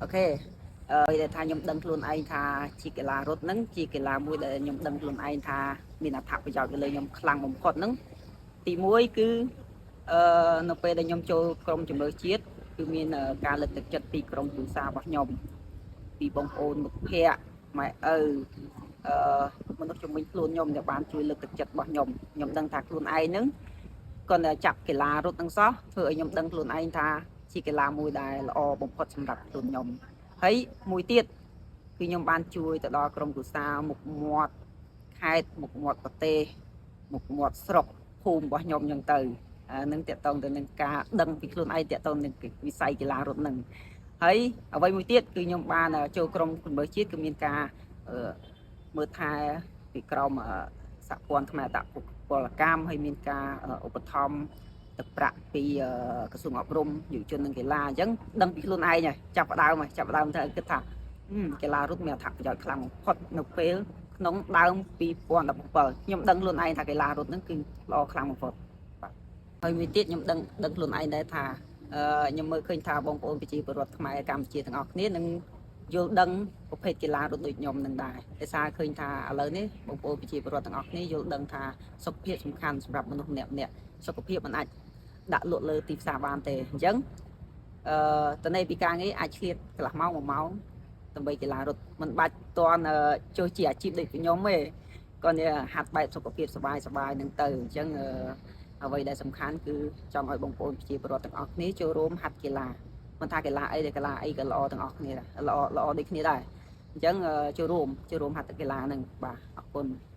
OK អឺដែលថាខ្ញុំដឹងខ្លួនឯងថាជាកីឡារត់ហ្នឹងជាកីឡាមួយដែលខ្ញុំដឹងខ្លួនឯងថាមានអត្ថប្រយោជន៍ទៅលើខ្ញុំខ្លាំងបំផុតហ្នឹងទី1គឺនៅពេលដែលខ្ញុំចូលក្រុមជម្រើសជាតិគឺមានការលើកទឹកចិត្តពីក្រុមគ្រួសាររបស់ខ្ញុំពីបងប្អូនមិត្តភ័ក្តិម៉ែឪអឺមនុស្សជំនាញខ្លួនខ្ញុំដែលបានជួយលើកទឹកចិត្តរបស់ខ្ញុំខ្ញុំដឹងថាខ្លួនឯងហ្នឹងគាត់តែចាប់កីឡារត់ហ្នឹងសោះធ្វើឲ្យខ្ញុំដឹងខ្លួនឯងថាជាកីឡាមួយដែលល្អបំផុតសម្រាប់ខ្លួនខ្ញុំហើយមួយទៀតគឺខ្ញុំបានជួយទៅដល់ក្រុមគ្រួសារមុខមាត់ខេត្តមុខមាត់ប្រទេសមុខមាត់ស្រុកភូមិរបស់ខ្ញុំអញ្ចឹងទៅអានឹងតកតងទៅនឹងការដឹងពីខ្លួនឯងតកតងនឹងវិស័យកីឡារត់ហ្នឹងហើយអ្វីមួយទៀតគឺខ្ញុំបានចូលក្រុមជម្រើសជាតិគឺមានការមើលថែពីក្រមសហព័ន្ធខ្មែរអត្តពលកម្មហើយមានការឧបត្ថម្ភទឹកប្រាក់ពីក្រសួងអប់រំយុវជននិងកីឡាអញ្ចឹងដឹងពីខ្លួនឯងហើយចាប់ផ្ដើមហើយចាប់ផ្ដើមទៅគិតថាកីឡារត់មានអត្ថប្រយោជន៍ខ្លាំងបំផុតនៅពេលក្នុងដើម2017ខ្ញុំដឹងខ្លួនឯងថាកីឡារត់ហ្នឹងគឺល្អខ្លាំងបំផុតបាទហើយមួយទៀតខ្ញុំដឹងដឹងខ្លួនឯងដែរថាខ្ញុំមើលឃើញថាបងប្អូនប្រជាពលរដ្ឋខ្មែរកម្ពុជាទាំងអស់គ្នានឹងយល់ដឹងប្រភេទកីឡារត់ដូចខ្ញុំនឹងដែរដោយសារឃើញថាឥឡូវនេះបងប្អូនប្រជាពលរដ្ឋទាំងអស់គ្នាយល់ដឹងថាសុខភាពសំខាន់សម្រាប់មនុស្សម្នាក់ម្នាក់សុខភាពមិនអាចដាក់លក់លើទីផ្សារបានទេអញ្ចឹងតនៃពីការងារអាចឆ្លៀតកន្លះម៉ោង1ម៉ោងដើម្បីកីឡារត់មិនបាច់តន់ចូលជាអាជីពដូចខ្ញុំទេគាត់នេះហាត់បែបសុខភាពសบายសบายនឹងទៅអញ្ចឹងអ្វីដែលសំខាន់គឺចង់ឲ្យបងប្អូនប្រជាពលរដ្ឋទាំងអស់គ្នាចូលរួមហាត់កីឡាមិនថាកីឡាអីទេកីឡាអីក៏ល្អទាំងអស់គ្នាដែរល្អល្អដូចគ្នាដែរអញ្ចឹងចូលរួមចូលរួមហាត់កីឡាហ្នឹងបាទអរគុណ។